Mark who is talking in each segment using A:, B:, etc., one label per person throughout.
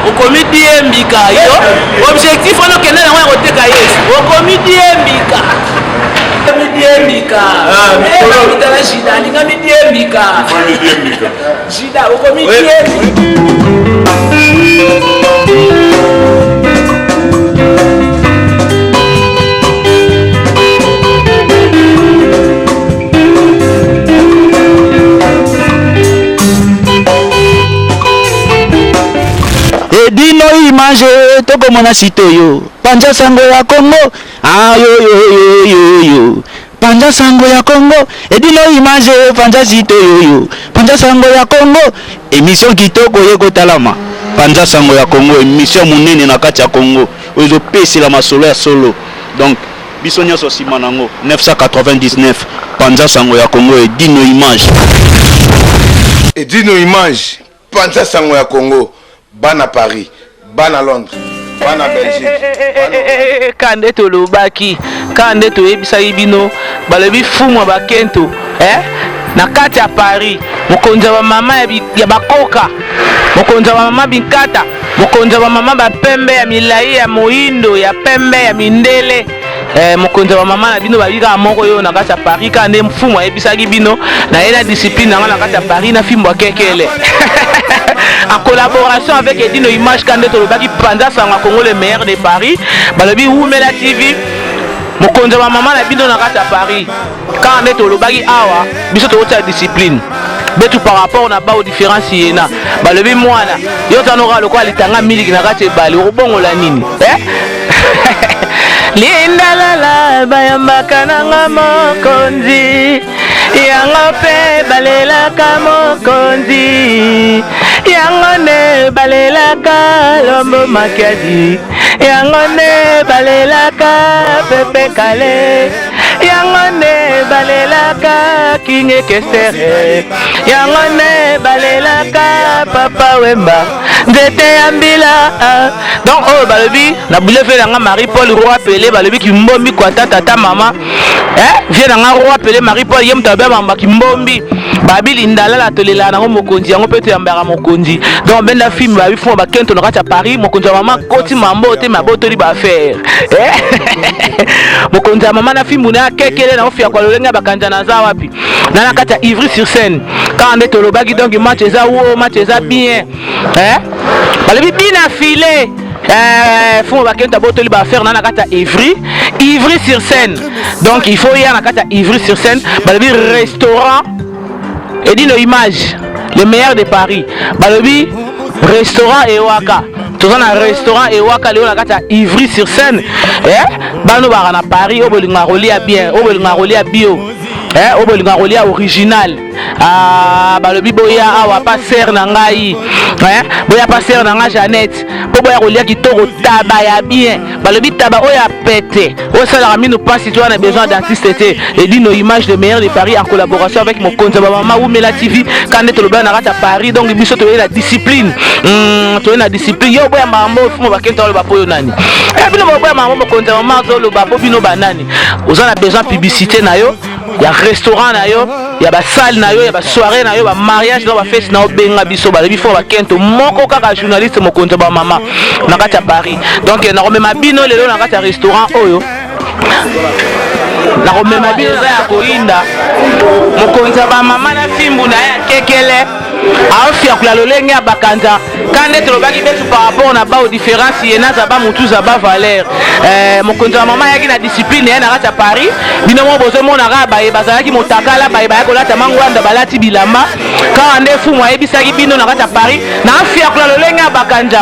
A: Okomi diembika yo objectif wana okende nango ya koteka yesu okomi diembika midiembika mitala jida alinga midiembika jida okomi diembika.
B: Edino image tokomona site oyo panza sango ya Congo ayoyoyoyoyo panza sango ya Congo edino image panza site oyoyo panza sango ya Congo emission kitoko ye kotalama panza sango ya Congo emission monene na kati ya Congo oyo ezopesela masolo ya solo donc biso nyonso nsima nango 999 panza sango ya Congo edino image.
C: Edino image panza sango ya Congo bana Paris bana Londres bana Belgique.
A: Ka nde tolobaki, ka nde toyebisaki bino, balobi fumwa bakento eh? Na kati ya Paris, mokonzi ya bamama ya bakoka, mokonzi ya bamama binkata, mokonzi ya bamama bapembe ya milai ya moindo ya pembe ya mindele eh, mokonzi ya bamama na bino babi kaka moko yo na kati ya Paris. Kaka nde mfumu ayebisaki bino na ye na discipline na nga na kati ya Paris na fimbo ya kekele en collaboration avec Edino Image. Kaka nde tolobaki panza sango ya Congo, le meilleur de Paris. Balobi Wumela TV, mokonzi ya bamama na bino na kati ya Paris. Kaka nde tolobaki awa, biso tokotia discipline betu par rapport na bao différence yena. Balobi mwana yo tanoka lokola litanga miliki na kati ebale, okobongola nini eh? Lindalala bayambaka nanga mokonzi yango mpe balelaka mokonzi yango nde balelaka Lombo Makiadi, yango nde balelaka Pepe Kale, yango nde balelaka Kinge Kestere, yango nde balelaka Papa Wemba, nzete ya mbila. Donc oyo balobi na bule na nga Marie Paul Roi Pele, balobi kimbombi kwata tata mama eh, vie na nga Roi Pele Marie Paul, ye moto abe bamba kimbombi. Babi lindalala tolelaka nango mokonzi yango mpe toyambaka mokonzi. Donc benda film babi fuma bakento na kati ya Paris, mokonzi ya mama koti mambo te mabotoli baaffaire eh? Mokonzi ya mama na fimbu na akekele na ofia kwa lolenge ya bakanja naza wapi na kati ya Ivry sur Seine. Kaka nde tolobaki, donc match eza wo, match eza bien eh? Balobi bina filet eh, fumo bakento abotoli baaffaire na kati ya Ivry sur Seine. Donc il faut ya na kati ya Ivry sur Seine. Balobi restaurant Edino Image, le meilleur de Paris. Balobi restaurant Ewaka, toza na restaurant Ewaka leo na kati ya Ivry sur Seine eh? Bano baka na Paris oyo bolingaka kolia bien, oyo bolingaka kolia bio eh? Oyo bolingaka kolia original. Ah, balobi boya awa pa sere na ngai eh? Boya pa sere na ngai Jeannette mpo boya kolia kitoko taba ya bien. Balobi taba oyo ya pete oyo esalaka mino mpasi to wana besoin ya dentiste te. Edino Image, le meilleur de Paris, en collaboration avec mokonzi ya bamama Wumela TV. Ka nde tolobela na kati ya Paris, donc biso toyei na discipline, toyei na discipline. Yo oboya makambo oyo fumo bakento aloba mpo yo nani eh, bino boboya makambo mokonzi ya mama azoloba mpo bino banani? Oza na besoin publicité na yo ya restaurant na yo, ya basale na yo, ya basoirée na yo, bamariage na bafete na yo, benga biso. Balobi fo bakento moko kaka journaliste, mokonzi ya bamama na kati ya Paris. Donc nakomema bino lelo na kati ya restaurant oyo, nakomema bino eza ya koyinda. Mokonzi ya bamama na fimbu na ye akekele aofiakula lolenge ya bakanza. Ka nde tolobaki betu par rapport na bao différence ye naza ba mutu za ba valeur eh, mokonzi ya mama ayaki na discipline ye na kati ya Paris. Bino moko bozomona kaka baye bazalaki motakala, baye baya kolata mangwanda balati bilamba. Kaka nde fumu ayebisaki bino na kati ya Paris na afiakula lolenge ya bakanja,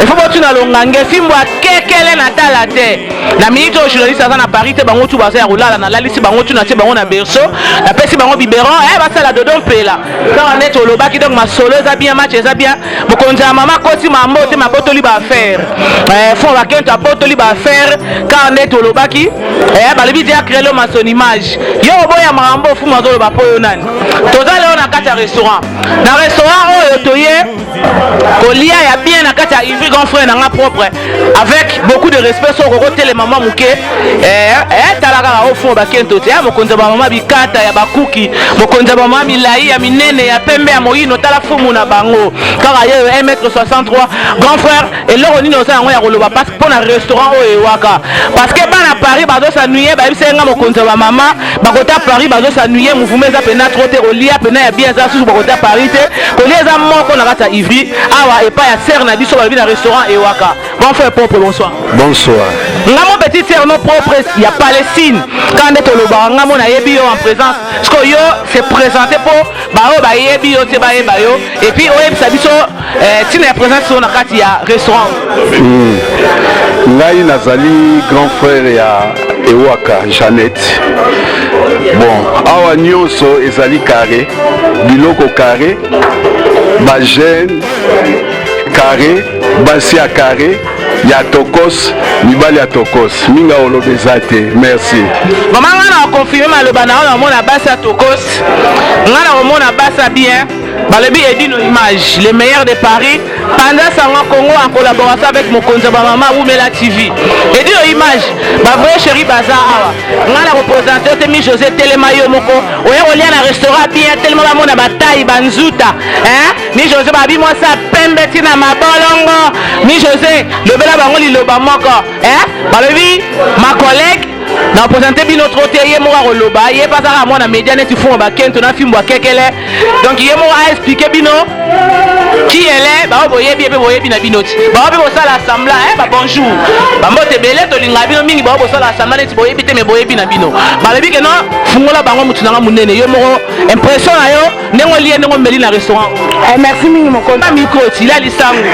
A: ifo botuna longange fimbu akekele na tala te. Na minute oyo journaliste aza na Paris te, bango tu baza ya kolala, nalalisi bango tu, natie bango na berceau, napesi bango biberon eh, basala dodo mpela. Kaka nde tolobaki, donc masolo eza bien, match eza bien. Mokonzi ya mama akoti mambo te mabotoli baaffaire eh, fond bakento abotoli baaffaire. Kaka nde tolobaki eh, balobi te acrelo mason image yo oboya makambo fumu azoloba mpo yo nani? Toza leo na kati ya restaurant, na restaurant oyo toye kolia. ya bien na kati ya Ivry, grand frère na nga propre, avec beaucoup de respect. Soko okotelema mwa moke, tala kaka au fond bakento te ya mokonzi ya bamama bikata ya bakuki, mokonzi ya bamama milai ya minene ya pembe ya moyino. Tala fumu na bango kaka ye 1m63. Grand frère, eloko nini oza yango ya koloba parce mpo na restaurant oyo ewaka? Parce que bana Paris bazosanuye, bayebisa nga mokonzi ya bamama bakota Paris bazosanuye, mouvement eza mpena trop te. Kolia mpena ya bien eza susu bakota Paris te. Kolia eza moko na kati ya Ivry awa epai ya sœur na biso, balobi na restaurant Ewaka. Grand frère propre, bonsoir.
D: Bonsoir.
A: Nga mo petite sœur no propre ya Palestine, kaka nde tolobaka, nga mo nayebi yo en présence. Parce que yo se présente mpo baoyo bayebi yo te bayeba yo, et puis oyebisa biso ntina ya présence oyo na kati ya restaurant.
D: Ngai nazali grand frère ya Ewaka Jeannette. Bon, awa nyonso ezali carré, biloko carré, bajeune carré, basi ya carré ya tokos, mibali ya tokos. Mingi oloba eza te, merci.
A: Mama, nga na confirme maloba na oyo. Namona basi ya tokos, nga na komona basi ya bien. Balobi Edino Image, le meilleur de Paris, Panza Sango Congo en collaboration avec mokonzi ya bamama Wumela TV, Edino Image, bavrai chéri baza awa. Nga na koprésente te, mi José, telema yo moko oya kolia na restaurant bien. Telema, bamona batai banzuta, hein? Mi José, babi mwasi ya pembe ntina mabolongo. Mi José, lobela bango liloba moko, hein? Balobi ma collègue na présente bino trop te, ye moko akoloba. Ye mpe azaka mwana média neti fungo bakento na fimbo akekele, donc ye moko aexplique bino qui elle est. Bao boyebi ye mpe boyebi na bino ti bao mpe bosala semblant, ba bonjour, bambote ebele, tolingaka bino mingi. Bao bosala semblant neti boyebi te, me boyebi na bino. Balobi ke no fungola bango mutu nanga monene, yo moko impression na yo ndenge olie, ndenge omeli na restaurant.
E: Merci mingi, mokonzi.
A: Micro tila lisango.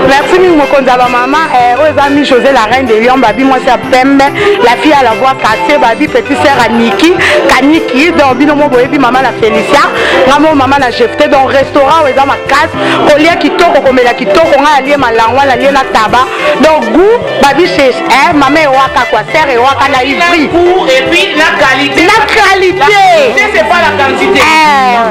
E: Merci mingi, mokonzi ya bamama. Oyo eza mi José, la reine de Lion, babi mwasi ya pembe, la fille à la voix cassée, babi petit sœur ya Niki Kaniki. Donc bino mo boyebi mama na Félicia, nga mo mama na Jefte. Donc restaurant oyo eza makasi, kolia kitoko, komela kitoko. Ngai alie malangwa, nalie na taba, donc goût babi chez mama Ewaka quoi, sœur Ewaka na Ivry.
A: Et puis la qualité.
E: La qualité.
A: C'est pas la quantité.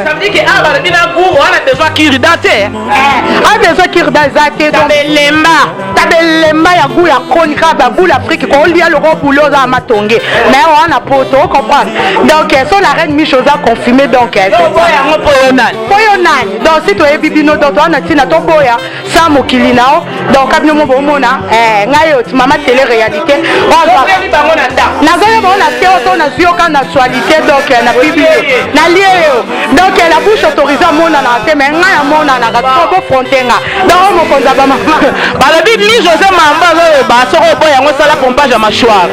A: Ça veut dire que ah, balobi na goût wana, besoin kirida te.
E: A besoin kirida eza te. Donc
A: Tabelemba.
E: Tabelemba ya goût ya koni kaka baboule Afrique, kolia loko boule oza ya matonge mais wana po to comprendre. Donc so la reine Miche oza confirmé, donc
A: yango mpo yo nani?
E: Po yo nani? Donc si toyebi bino, donc toza na ntina toboya sa mokili na o. Donc kabino mo bomona ngai oyo mama télé réalité.
A: Bango na ndako.
E: Nazoya bango na te oyo to nazwi yoka na actualité. Donc na publie nalie yo, donc la bouche autorisée amonanaka te, mais ngai amonanaka to bofronte nga. Donc oyo mokonzi ya bamama.
A: Balobi mi José Mamba azoloba soki oboya yango, sala pompage ya mâchoire.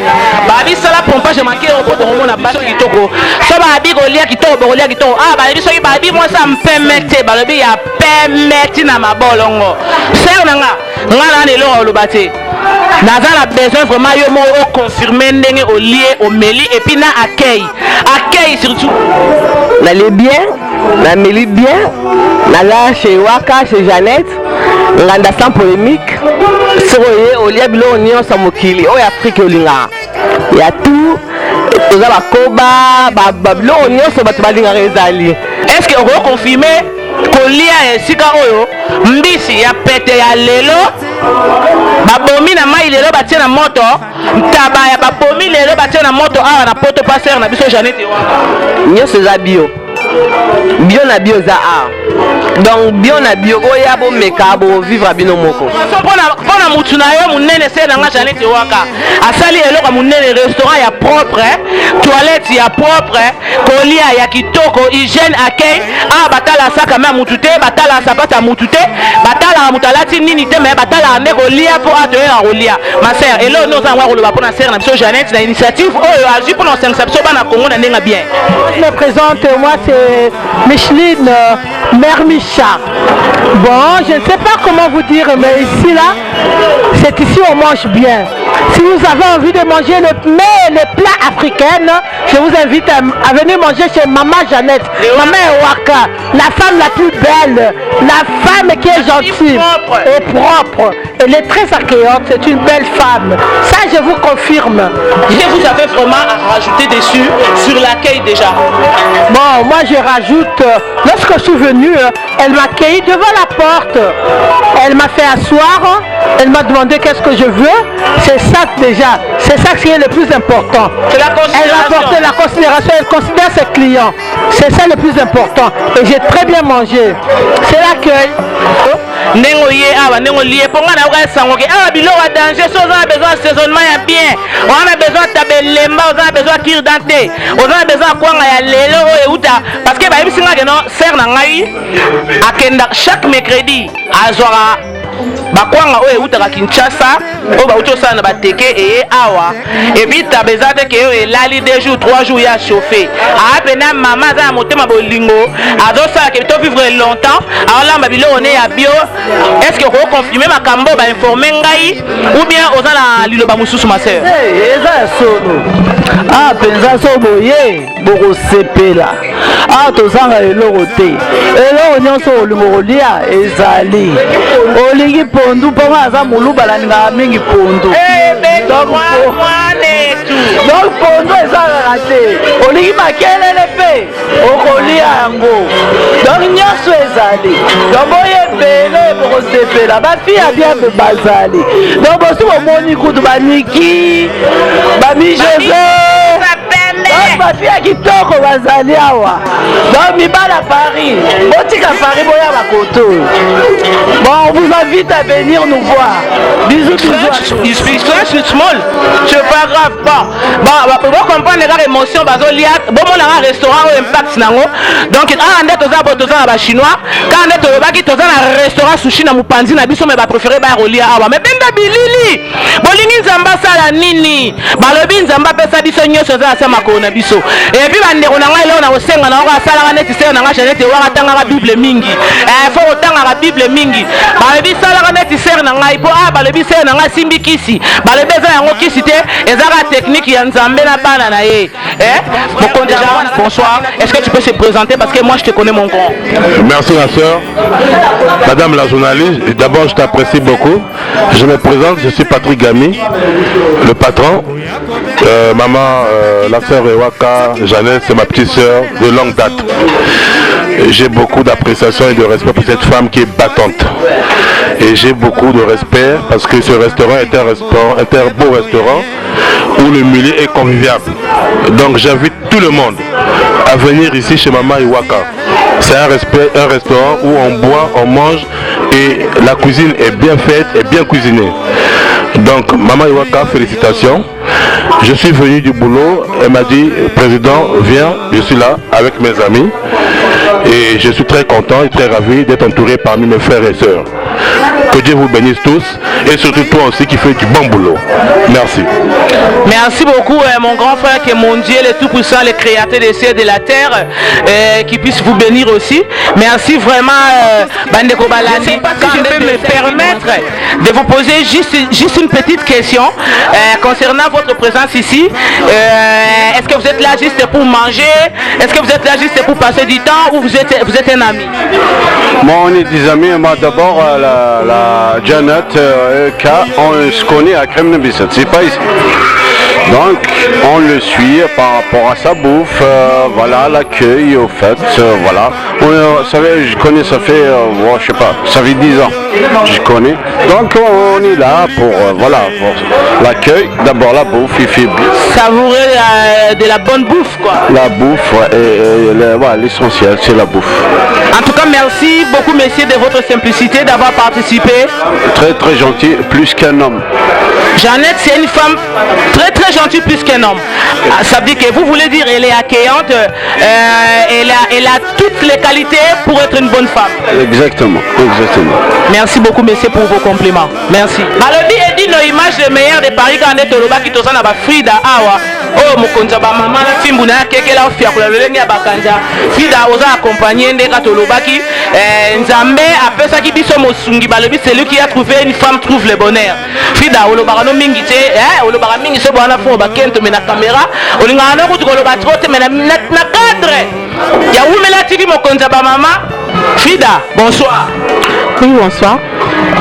A: Babi sala pompage ya makero mpo tokomona biso kitoko. So babi kolia kitoko, bokolia kitoko. Ah, balobi soki babi mwasi ya mpeme te, balobi ya pembe ntina mabolongo. Sœur na nga, nga na eloko oloba te, naza na besoin vraiment yo moko oconfirme ndenge olie, omeli, et puis na accueil, accueil surtout.
F: Nalie bien, nameli bien, naza chez Waka, chez Jeannette Nganda, sans polémique. Soki oye olia biloko nyonso ya mokili oyo Afrike olingaka ya tout, toza bakoba babiloko nyonso bato balingaka ezali.
A: Est ce que okoki confirme kolia esika oyo mbisi ya pete ya lelo babomi na mai lelo batie na moto, ntaba ya babomi lelo batie na moto awa na poto pa sœur na biso Janete wana?
F: Nyonso eza bio, bio na bio eza awa. Donc bio na bio, oya bomeka, bovivre bino moko.
A: Mpona mutu na yo monene se nanga Janete Waka asali eloko ya monene, restaurant ya propre, toilette ya propre, kolia ya kitoko, hygiène, accueil. Awa batala saka me ya mutu te, batala sapata ya mutu te, batalaka moto alati nini te, me batalaka nde kolia mpo awa toyeka kolia. Ma sœur, eloko nde oza yango ya koloba mpona sœur na biso Jeannette na initiative oyo azwi mpona kosangisa biso bana Kongo na ndenge bien?
E: Je me présente, moi c'est Micheline Mère Micha. Bon, je ne sais pas comment vous dire, mais ici là, c'est ici on mange bien. Si vous avez envie de manger le mets, les plats africains, je vous invite à venir manger chez Maman Jeannette, Maman Ewaka, la femme la plus belle, la femme qui est gentille et propre. Elle est très accueillante, c'est une belle femme. Ça, je vous confirme.
A: Je vous avais vraiment à rajouter dessus, sur l'accueil déjà?
E: Bon, moi je rajoute, lorsque je suis venue, Elle m'a accueilli devant la porte. Elle m'a fait asseoir. Elle m'a demandé qu'est-ce que je veux. C'est ça déjà. C'est ça qui est le plus important.
A: C'est la
E: Elle a apporté la considération. Elle considère ses clients. C'est ça le plus important. Et j'ai très bien mangé. C'est l'accueil.
A: Ndenge oye awa, ndenge olie, mpo ngai nayoka esango ke awa biloko ya danger. So oza na besoin ya saisonnement ya bien, oza na besoin ya taba elemba, oza na besoin ya cure-dent te, oza na besoin ya kwanga ya lelo oyo euta, parce que bayebisi ngai ke non, sœur na ngai akenda chaque mercredi, azwaka bakwanga oyo eutaka Kinshasa, oyo bauti osala na bateke eye awa. Et puis taba eza te ke oyo elali 2 jours, 3 jours ya chauffe. Aa pena mama aza na motema bolingo, azosala ke to vivre longtemps, aolamba biloko ne ya bio. Est ce que okoconfirme makambo oyo bainforme ngai, ou bien oza na liloba mosusu, ma sœur?
G: Eza ya solo. Ah, mpenza, so boye bokosepela. Awa tozanga eloko te, eloko nyonso olingo kolia ezali. Olingi pondu, mponga aza moluba, nalingaka mingi pondu, donc pondu eza kaka te. Olingi makelele mpe okolia yango, donc nyonso ezali. Donc boye ebele, bokosepela. Bafille ya bien mpe bazali. Donc bosi bomoni kutu baniki bamijose, bafille ya kitoko bazali awa. Donc mibala Paris, botika Paris, boya bakoto. Bon, on vous invite à venir nous voir. Bisous, bisous.
A: You speak French small, c'est pas grave. Bon, bocomprendre kaka émotion bazolia. Bomonaka restaurant oyo, impact nango. Donc awa nde toza bo, toza na bachinois kaka nde tolobaki, toza na restaurant sushi na mopanzi na biso, me bapréféré baya kolia awa. Me benda bilili, bolingi Nzambe asala nini? Balobi Nzambe apesa biso nyonso, eza na se makolo na biso. Et puis bandeko na ngai, eloko na kosenga na oko, asalaka neti sœur na ngai Janete Waka, atangaka Bible mingi. Faut kotangaka Bible mingi. Balobi salaka neti sœur na ngai, mpo a balobi sœur na ngai asimbi kisi. Balobi eza yango kisi te, ezaka technique ya Nzambe na bana na ye. Mokonzi, bonsoir. Est-ce que tu peux se présenter? Parce que moi, je te connais, mon grand.
D: Merci, ma soeur. Madame la journaliste, d'abord je t'apprécie beaucoup. Je me présente, je suis Patrick Gami, le patron. Maman, la sœur Ewaka, Jeannette, c'est ma petite sœur de longue date. J'ai beaucoup d'appréciation et de respect pour cette femme qui est battante. Et j'ai beaucoup de respect parce que ce restaurant est un restaurant, est un beau restaurant où le milieu est convivial. Donc j'invite tout le monde à venir ici chez Maman Iwaka. C'est un, respect, un restaurant où on boit, on mange et la cuisine est bien faite et bien cuisinée. Donc Maman Iwaka, félicitations. Je suis venu du boulot, elle m'a dit: président, viens, je suis là avec mes amis. Et je suis très content et très ravi d'être entouré parmi mes frères et sœurs. Que Dieu vous bénisse tous et surtout toi aussi qui fais du bon boulot. Merci.
A: Merci beaucoup, mon grand frère, que mon Dieu, le Tout-Puissant, le Créateur des cieux et de la terre, qui puisse vous bénir aussi. Merci vraiment, Bandeko Balandi. Je ne sais pas si je peux me permettre de vous poser juste une petite question concernant votre présence ici. Est-ce que vous êtes là juste pour manger? Est-ce que vous êtes là juste pour passer du temps ou vous êtes un ami?
D: Moi, on est des amis. Moi, d'abord, la Janet K, on se connaît à Kremlin-Bicêtre, c'est pas ici. Donc, on le suit par rapport à sa bouffe, voilà, l'accueil, au fait, voilà. Savez, je connais, ça fait, bon, je sais pas, ça fait 10 ans, je connais. Donc, on est là pour, voilà, pour l'accueil. D'abord, la bouffe, il fait bien.
A: Savourer de la bonne bouffe, quoi.
D: La bouffe, ouais, et ouais, l'essentiel, c'est la bouffe.
A: En tout cas, merci beaucoup, messieurs, de votre simplicité, d'avoir participé.
D: Très, très gentil, plus qu'un homme.
A: Jeannette, c'est une femme très très gentille, plus qu'un homme. Ah, ça veut dire que vous voulez dire elle est accueillante, elle a toutes les qualités pour être une bonne femme.
D: Exactement, exactement.
A: Merci beaucoup, messieurs, pour vos compliments. Merci. Balobi edi no image le meilleur de Paris quand est tolobaki toza na ba Frida awa. Oyo mokonzi ya bamama na fimbu na ye akekela ofiakola lolenge ya bakanja. Frida, oza accompagné nde kaka tolobaki, Nzambe apesaki biso mosungi. Balobi celui qui a trouvé une femme trouve le bonheur. Frida, olobaka no mingi te, olobaka mingi so bwana fo bakento, me na caméra olingaka no kutu koloba trop te, me na cadre ya Wumela TV, mokonzi ya bamama Frida, bonsoir.
E: Oui, bonsoir.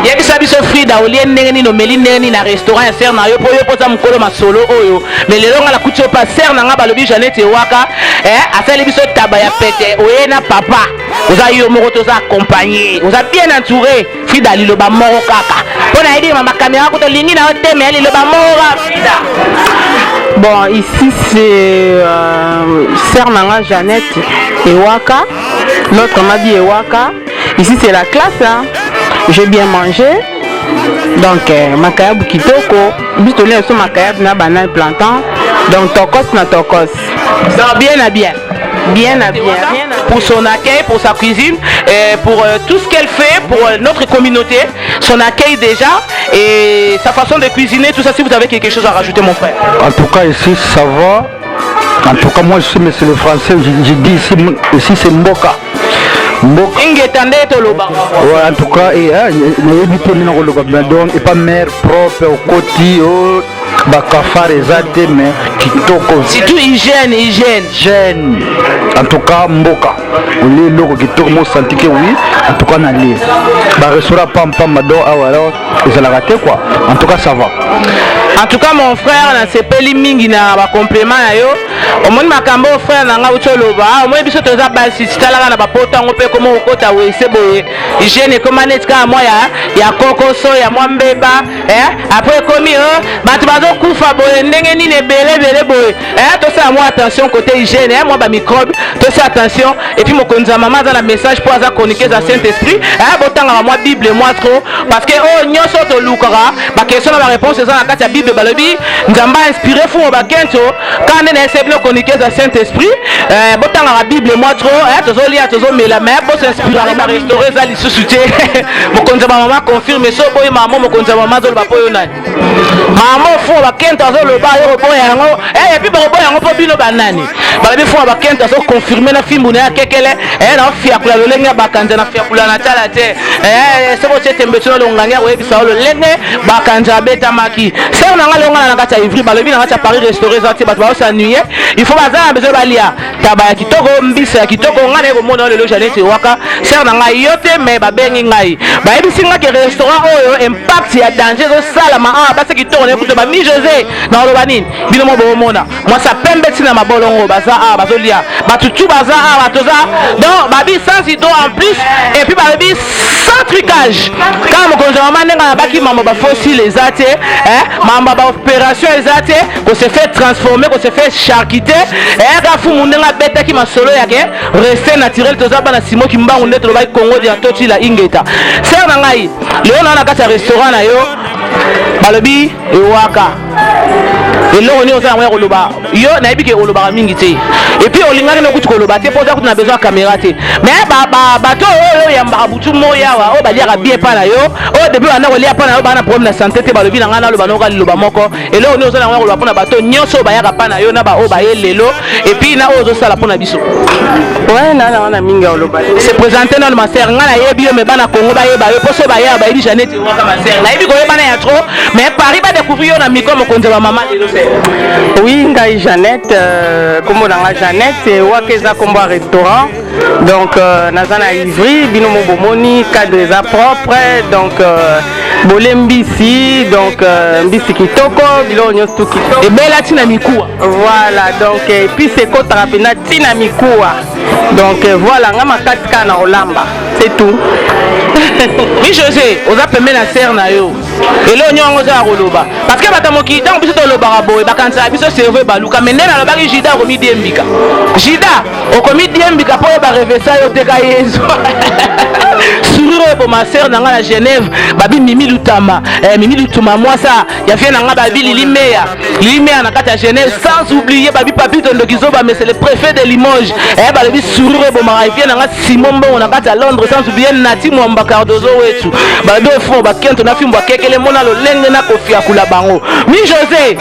A: Yebisa biso Frida, olie ndenge nini, omeli ndenge nini na restaurant ya sœur na yo, po yo mpo oza mokolo masolo oyo. Mais lelo nga nakuti yo pa sœur na nga, balobi Jeannette Ewaka eh, asali biso taba ya pete, oye na papa, oza yo moko, toza accompagné, oza bien entouré. Frida, liloba moko kaka mpo nayebi mama kamera kuta olingi na yo te, mais liloba moko kaka Frida.
H: Bon, ici c'est sœur na nga Jeannette Ewaka, l'autre m'a dit Ewaka. Ici c'est la classe, hein. J'ai bien mangé. Donc euh, makayabu kitoko, biso tolia biso makayabu na banane plantain. Donc tokos na tokos.
A: Donc bien à bien.
H: Bien à bien.
A: Pour son accueil, pour sa cuisine, et pour tout ce qu'elle fait pour notre communauté, son accueil déjà et sa façon de cuisiner, tout ça. Si vous avez quelque chose à rajouter, mon frère.
I: En tout cas, ici, ça va. En tout cas, moi, je suis monsieur le français. Je dis ici, ici c'est Mboka. Mboka.
A: Ingeta nde tolobaka.
I: Ouais, en tout cas, et, hein, nayebi te ndenge nakoloba bien. Donc, epa mare propre, okoti, oh, bakafar eza te, mais kitoko.
A: Surtout hygiène, hygiène.
I: Hygiène. En tout cas, mboka. Olie eloko kitoko, mo senti que oui, en tout cas, nalie. Barestaurant pampamba, donc awa alors, ezalaka te quoi. En tout cas, ça va.
A: En tout cas, mon frère, nasepeli mingi na bacomplément na yo. Omoni makambo oyo frère na ngai uti oloba, omoni biso toza basi, titalaka na bapoto yango mpe ekoma kokota wese boye, hygiène ekoma neti kaka mwa ya kokoso ya mwa mbeba, eh? Après ekomi bato bazokufa boye ndenge nini ebele ebele boye, eh? Tosala mwa attention côté hygiène, eh? Mwa bamicrobe, tosala attention. Et puis mokonzi ya mama aza na message mpo aza chroniqueuse ya Saint Esprit, eh? Botangaka mwa Bible mwa trop, parce que oyo nyonso tolukaka baquestion na baréponse eza na kati ya Bible. Balobi Nzambe ainspiré fumo bakento kaka nde na ese bino chroniqueuse ya Saint Esprit, eh, botangaka Bible mwa trop, eh, tozolia tozomela, mais bosinspiraka. Barestaurant eza lisusu te. Mokonzi ya bamama confirme so boyi mama, mokonzi ya mama azoloba mpo yo nani mama fumo bakento azoloba, yo koboya yango, eh, et puis bokoboya yango mpo bino banani. Balobi fumo bakento azoconfirme na fimbu na ye akekele, eh, na ofiakula lolenge ya bakanza na fiakula na tala te, eh, soki otie tembe so nalongangi akoyebisa yo lolenge bakanza abetamaki. Sœur na nga longana na kati ya Ivry, balobi na kati ya Paris restaurant eza te, bato baosanuye, il faut baza na besoin balia taba ya kitoko, mbisa ya kitoko. Ngai naye komona oyo lelo Jeannette Ewaka, sœur na ngai yo te, mais babengi ngai, bayebisi ngai ke restaurant oyo impact ya danger ezosalama awa, basi kitoko na ekuta bami José na oloba nini, bino mo boomona mwasi pembe ntina mabolongo baza awa bazolia, bato tu baza awa toza. Donc babi sans hydro en plus, et puis balobi sans trucage kaka mokonzi ya mama ndenge alabaki mambo bafossile eza te, mambo ya baopération eza te, kose fait transformer, kose fait charcuter, kaka fumu ndenge abetaki masolo yake reste naturel. Toza bana Simo Kimbangu nde tolobaki Congo dia totila. Ingeta, sœur na ngai, lelo naa na kati ya restaurant na yo, balobi Ewaka, eloko nini oza yango ya koloba? Yo nayebi ke olobaka mingi te, et puis olingaki nokuti koloba te mpo oza kutu na besoin ya caméra te, mais bato oyo oyambaka butu moi awa, oyo baliaka bien epa na yo, oyo depuis banda kolia epa na yo baa na problème na santé te, balobi na ngai naloba noka liloba moko. Eloko nini oza nango ya koloba mpona bato nyonso oyo bayaka mpa na yo, na baoyo baye lelo, et puis na oyo ozosala mpona biso?
H: Ouais, na na mingi ya koloba.
A: Se présente nano, ma sœur. Ngai nayebi yo, mais bana Congo bayeba yo, mpo so baya bayebi Jeannette Ewaka. Ma sœur, nayebi koyebana ya trop, mais Paris badécouvrir yo na micro mokonzi ya bamama lelo, sœur.
H: Oui, ngai Jeannette, kombo na nga Jeannette Ewaka, eza kombo ya restaurant. Donc naza na Ivry, bino mo bomoni cadre eza propre, donc bole mbisi, donc mbisi kitoko, biloko nyonso tu kitoko.
A: Ebela ntina mikuwa.
H: Voilà, donc épice ekotaka mpenza ntina mikuwa. Donc voilà, nga makasi kaka na kolamba, c'est tout.
A: Mi José, oza pembe na sœur na yo, eloko nyongo yango oza ya koloba, parce que bato ya mokili, ntango biso tolobaka boye, bakanisaka biso cerveau ebaluka. Mais nde nalobaki, Juda okomidiembika, Juda okomidiembika mpo oyo barevesa yo teka Yezu sourire oyo boma. Sœur na ngai na Genève, babi Mimi Lutama, eh, Mimi Lutuma mwasa ya vie na ngai, babi Lili Meya, Lili Meya na kati ya Genève, sans oublier babi Papi Tondoki Zoba, mais c'est le préfet de Limoges, eh, balobi sourire oyo ebomaka vie na ngai, Simon Mbongo na kati ya Londres, sans oublier Nati Mwamba Cardozo wetu, balobi ofo bakento na fimbo akekele mona lolenge na kofiakula bango. Mi José, eh,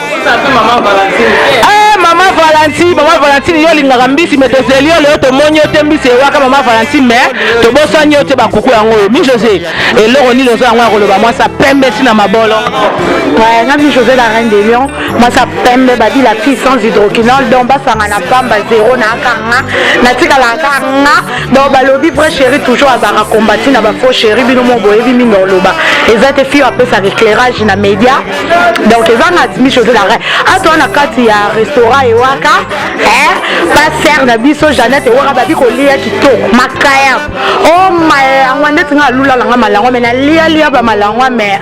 A: mama. Valentine, mama Valentine, yo olingaka mbisi me tozeli yo lelo, tomoni yo te mbisi ewaka mama Valentine, me tobosani yo te. Bakuku yango oyo mi José, eloko nini oza yango ya koloba? Mwasi pembe ntina mabolo.
E: Ouais, nga mi José la reine des lions, mwasi pembe babi la fille sans hydroquinol, donc basanga na pamba zéro na akanga natikalaka nga. Donc balobi vrai chéri toujours azalaka combati na bafaux chéri. Bino mo boyebi mingi oloba eza te fille apesaka éclairage na média. Donc eza nga mi José la reine atoa na kati ya restaurant Ewaka, passer na biso Jeannette Ewaka. Babi kolia kitoko makaya o malangwa ndeti nga alula nanga malangwa me nalialia bamalangwa me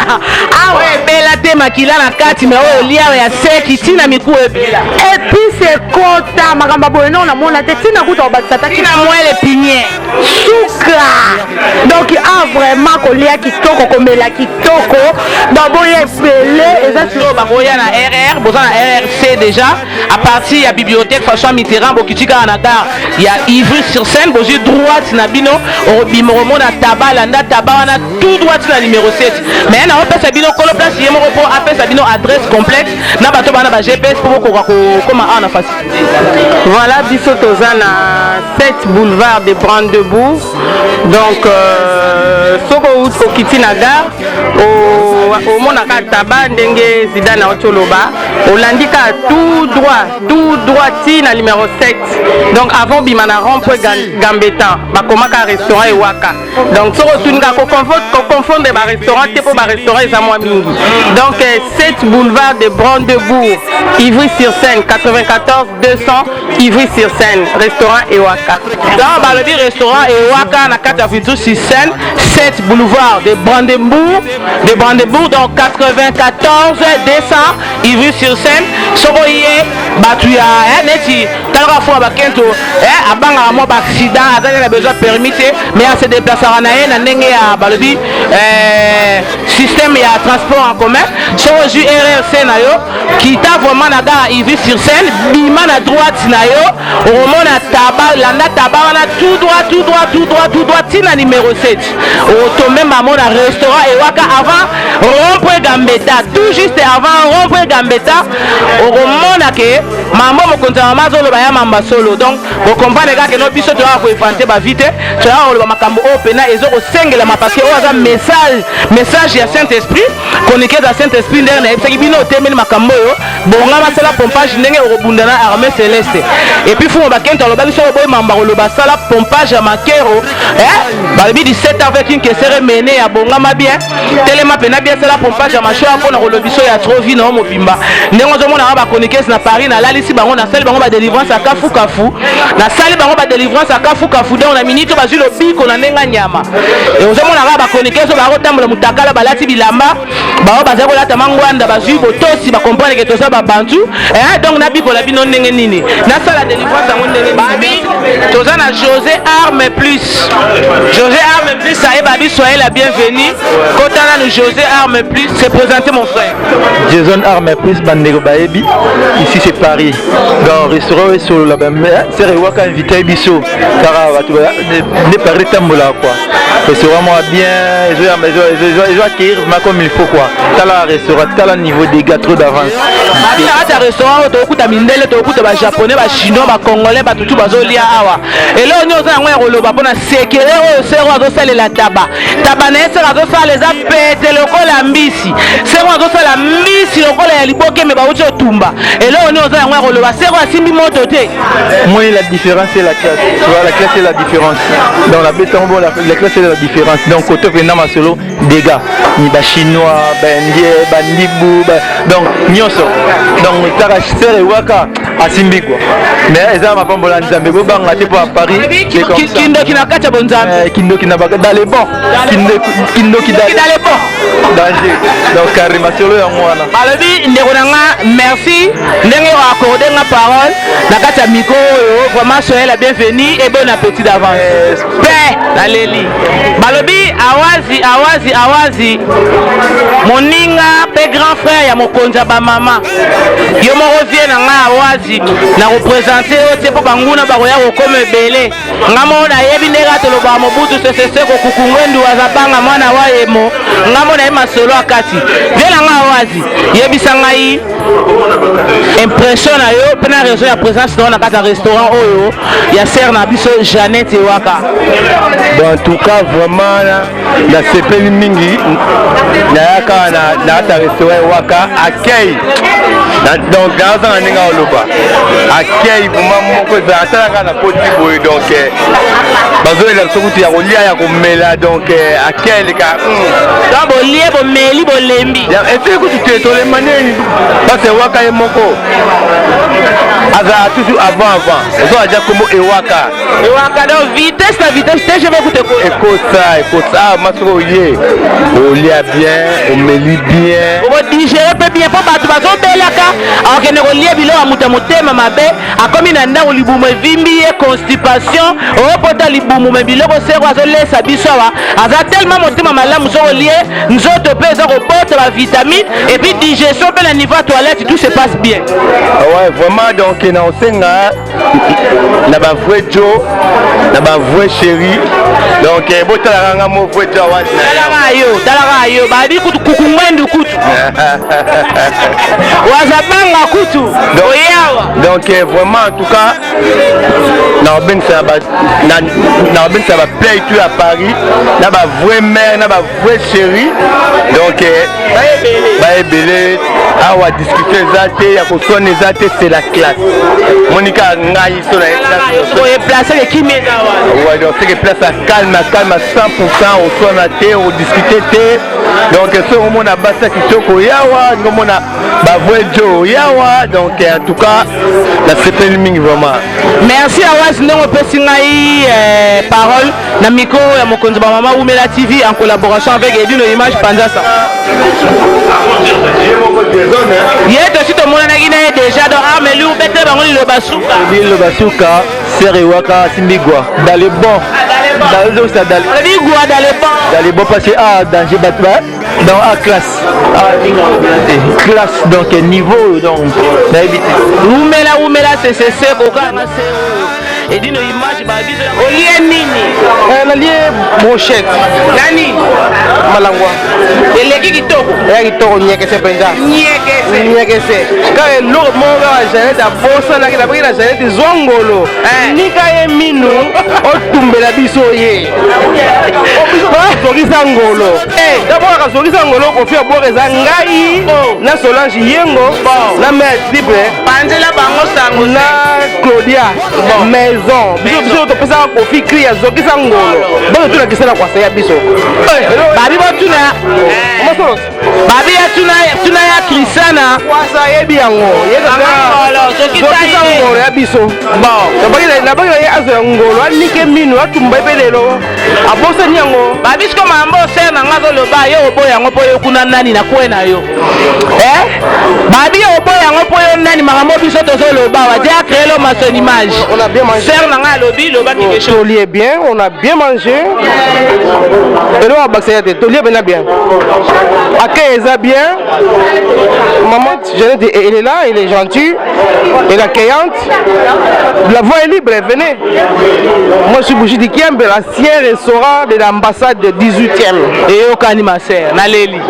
A: awa ebela te, makila na kati me oyo olia ya seki ntina miku ebela.
E: Epice ekota makambo ya boye no namona te, ntina kuta kobakisa ta
A: ntina moele pinye.
E: Suka. Donc a vraiment kolia kitoko, komela kitoko, donc boya ebele eza.
A: So bakoya na RR, boza na RRC déjà, à partir ya bibliothèque François Mitterrand, bokiti kaka na gare ya Ivry-sur-Seine, bozwi droite na bino, okobima okomona taba, landa taba wana tout droite na numéro 7. Mais naopesa bino kolo place ye moko mpo apesa bino adresse complète na bato bana ba GPS mpo bokoka kokóma awa na facilité.
H: Voilà, biso toza na 7 boulevard de Brandebourg. Donc soki okiti na gare, omonaka taba ndenge Zidane auti oloba, olandi kaka tout droit, tout droit ti na numéro 7. Donc avant bima na rond point Gambetta, bakomaka restaurant Ewaka. Donc soki otuni kaka, koconfondre barestaurant te mpo barestaurant eza mwa mingi. Donc 7 boulevard de Brandebourg, Ivry-sur-Seine, 94 200 Ivry-sur-Seine, restaurant Ewaka.
A: Donc balobi restaurant Ewaka na kati ya Ivry-sur-Seine, 7 boulevard de Brandebourg, de Brandebourg, donc 94 200 Ivry-sur-Seine. Soko ye bato ya neti talaka fo bakento abangaka mwa baaccident, azali na besoin permis te, mais ase déplaçaka na ye na ndenge ya balobi système ya transport en commun. Soki ozwi RRC na yo, kita vraiment na gare Ivry-sur-Seine, bima na droite na yo, okomona taba, landa taba wana tout droit, tout droit, tout droit, tout droit ntina numéro 7, otombe mamo na restaurant Ewaka, avant rond-point Gambetta, tout juste avant rond-point Gambetta, okomona ke mambo mokonzi ya mama azoloba ya mamba solo. Donc bocomprendre kaka no biso toyaka koinventer bavie te, toyaka koloba makambo oyo mpena ezokosengelama, parce que oyo aza message, message ya Saint Esprit, chroniqueuse ya Saint Esprit. Ndenge nayebisaki bino, otemeli makambo oyo bonga basala pompage ndenge okobunda na armée céleste. Et puis fumo bakento alobaki soko boyi mamba koloba, sala pompage ya makero. Balobi 17 avec une kesere mene ya bongama bien, telema mpena bien, sala pompage ya mashwa mpona kolobi so ya trop vi na yo mobimba. Ndenge ozomonaka bachroniqueuse na Paris, nalalisi bango, nasali bango badélivrance ya kafukafu, nasali bango badélivrance ya kafukafu. Donc na minute bazwi lobiko na ndenge ya nyama. Ozomonaka bachroniqueuse oyo bakotambola mutakala, balati bilamba bao bazali kolata mangwanda, bazwi botosi, bacomprendre ke toza babantu. Donc nabikola bino ndenge nini, nasala délivrance yango ndenge babi. Toza na José Arme Plus, José Arme Plus ayeba biso, soyez la bienvenue. Kota nanu José Arme Plus, se présenter mon frère.
I: Jason Arme Plus, bandeko bayebi, ici c'est Paris. Donc restaurant esolola, sere Ewaka invité biso kaka bato nde Paris etambolaka quoi. Restaurant moko bien, ezo accueillir vraiment comme il faut quoi. Tala restaurant, tala niveau dégâts, trop d'avance.
A: Babi na kati ya restaurant oyo tokokuta mindele, tokokuta bajaponais, bachinois, bacongolais, batutu bazolia awa. Eloko nini oza yango ya koloba mpona sekele oyo sero azosalela taba? Taba na ye sero azosala eza pete lokola mbisi, sero azosala mbisi lokola ya liboke me bauti otumba. Eloko nini oza yango ya koloba? Sero asimbi moto te.
I: Moi, la différence, c'est la classe. Tu vois, la classe, c'est la différence. Donc, la bête, bon, la classe, c'est la différence. Donc, côté venant ma solo, dégâts. Ni ba chinois, ba indien, ba ndibu, ba, donc, nyonso. Donc, tara sere waka, asimbi quoi. Mais, eza mapambola nzambe, bobanga te po à Paris. C'est comme ça.
A: Kindoki na kati ya bonzambe.
I: Kindoki na baka, dans les bons. Kindoki
A: dans les bons.
I: Danger. Donc, carrément, solo yango wana.
A: Balobi ndeko na nga, merci ndenge oaccorde nga parole na kati ya micro oyo. Vraiment, soyez la bienvenue et bon appétit d'avance. Mpe naleli, balobi awazi awazi awazi. Moninga pe grand frère ya mokonzi ya ba mama. Yo moko vie na ngai awazi na kopresente yo te mpo banguna bakoya kokoma ebele. Nga moko nayebi ndenge kaka tolobaka Mobutu Sese Seko Kuku Ngwendu Wazabanga mwana wa Yemo. Nga moko nayebi masolo ya kati. Vie na ngai awazi, yebisa ngai impression na yo mpe na raison ya présence na yo na kati ya restaurant oyo ya sœur na biso Jeannette Ewaka.
J: Bon, en tout cas vraiment nasepeli mingi nayaka na kati ya restaurant Ewaka accueil donc nazanga ndenge oloba accueil vraiment moko ezala atalaka na koti boye donc eh, bazoyela biso kutu ya kolia ya komela donc eh, accueil eleka hmm.
A: Donc bolie bomeli bolembi
J: esili kutu te tolemba nini parce ewaka ye moko azala toujours avant avant ozo aja kombo ewaka
A: ewaka donc vitesse na vitesse tgv kutu ekosa
J: ekosa ekosa ah, masoko oye olia bien omeli bien
A: okodigere mpe bien mpo bato bazobelaka akokende kolia biloko ya moto ya motema mabe akomi na ndako libumu evimbi ye constipation opota libumu me biloko seko azolesa biso awa aza tellement motema malamu soki olie nzoto mpe eza kobota ba vitamine et puis digestion mpe na niveau ya toilette tout se passe bien
J: ah ouais vraiment donc na osenga na ba vrai jo na ba vrai chéri donc eh, botalaka nga mo vrai jo awa
A: talaka yo talaka yo babi kutu kukungwendu kutu wazabanga kutu oyawa
J: donc eh, vraiment en tout cas naobengisa naobengisa ba play tout ya paris na ba vrai mère na ba vrai chéri donc eh, baebele awa discussion eza te ya koswana eza te c'est la classe monika ngai so na
A: ye place ekimi eza
J: wana ouais donc c'est que place ya calme calme à 100% oswana te odiscute te donc soki omona basi ya kitoko yawa omona ba vrai Joe yawa donc en tout cas nasepeli mingi vraiment
A: merci awasi ndenge opesi ngai eh, parole na micro ya mokonzi ba mama wumela tv en collaboration avec edino image panzasa ye tosi tomonanaki na ye déjà donc arme lourd bete bango liloba suka
I: liloba suka sere ewaka asimbi gwa dans le bon
A: olobi gwa dans le bon
I: dans le bon parce que ah danger bato donc a classe ah, classe donc niveau donc nayebi te
A: wumela wumela ccc kokanga se oyo edino image babiso olie nini
F: eh, nalie brochette
A: nani
F: malangwa
A: eleki kitoko
F: eya kitoko nyekese mpenza
A: nyekese
F: nyekese kaka eloko moko kaka janete abosanaki nabaki na janete zwa ngolo eh. nika ye minu otumbela biso ye ozongisa ngolo d'abord akazongisa ngolo kofi abwaka eza ngai oh. na solange yengo na mare triple
A: panzela bango sango
F: na claudia maison biso biso topesaka kofi cri azongisa ngolo bozo tuna kisala kwasa ya biso
A: eh, babi botuna babi ya tuna tuna ya krisana
F: kwasa ayebi yango zokisa ngolo ya biso nabaki na ye azo ya ngolo anike minu atumba ye mpe lelo abosani yango
A: babi siko mambo ser na nga azoloba yo oboya yango mpo yo kuna nani na kwe na yo eh? babi oboya yango mpo yo nani makambo biso tozoloba wa dia créé l'homme à son image
F: on a bien mangé
A: ser na nga alobi loba quelque chose
F: tolie bien on a bien mangé eloko abakisa ya te tolie mpena bien accueil eza bien maman Jeannette elle est là elle est gentille elle est accueillante La voie est libre, venez. Moi je suis Bougie Kiembe, l'ancien restaurant de l'ambassade de 18e.
A: Eyokani ma sœur, naleli.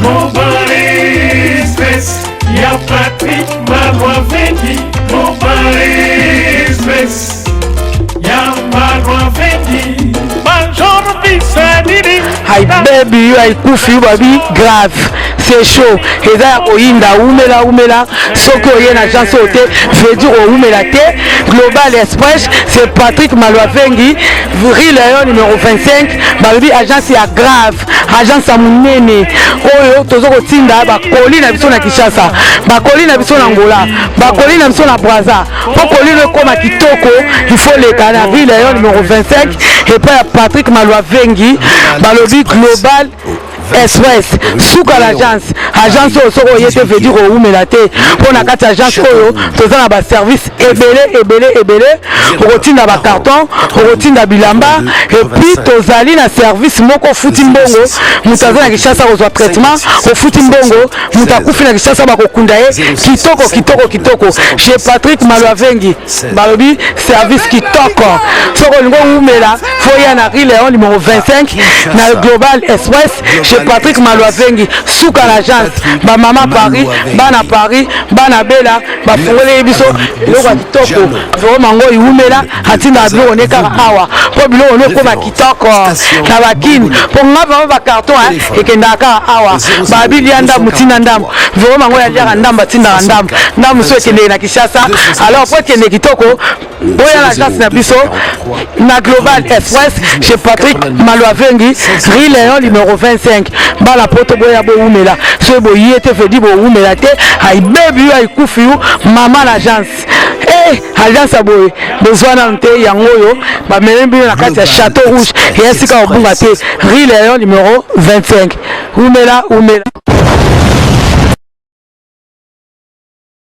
K: Mobile Express, ya Patrick Malwavendi. Mobile Express, ya Malwavendi. Bonjour, Pissanini.
G: Hi baby, yo aikufi yo babi grave. C'est chaud. Eza ya koyinda umela umela soki oye na agence oyo te veut dire oumela te. Global Express, c'est Patrick Malwavengi, rue Léon numéro 25, balobi agence ya grave, agence ya munene oyo tozo kotinda bakoli na biso na Kinshasa, bakoli na biso na Angola, bakoli na biso na Brazza. Po koli no ekoma kitoko, il faut leka na rue Léon numéro 25 epai ya Patrick Malwavengi, balobi Global.
E: Express suka l'agence. Agence oyo soki oye te veut dire owumela te, mpo na kati ya agence oyo toza na baservice ebele ebele ebele. Okotinda bacarton, okotinda bilamba, et puis tozali na service moko ofuti mbongo, moto aza na Kinshasa kozwa traitement, ofuti mbongo, moto akufi na Kinshasa bakokunda ye kitoko kitoko kitoko. Chez Patrick Maluavengi balobi service kitoko. Soki olingi owumela, fo ya na rue Léon numéro 25 na Global Express chez Patrick Maluavengi, suka na agence. Bamama Paris, bana Paris, bana Bela, bafungoleli biso biloko ya kitoko. Vraiment ngo iwumela, atindaka biloko ne kaka awa mpo biloko ne ekoma kitoko na bakini, mpo nga vraiment bacarton ekendaka kaka awa. Babilia ndambo, ntina ndambo, vraiment ngo yaliaka ndambo, atindaka ndambo ndambo so ekendeke na Kinshasa. Alors po ekende kitoko, boya na agence na biso na Global Express chez Patrick Maluavengi, rue Léon numéro 25. Bala poto, boya bowumela. Soki boye te, vedi bowumela te, ayibebi yo, ayikufi yo. Mama na agence, eh, agence ya boye bozwa nanu te. Yango oyo bamemi bino na kati ya Château Rouge, eya sika kobunga te, rue Léon numéro 25. Umela, umela.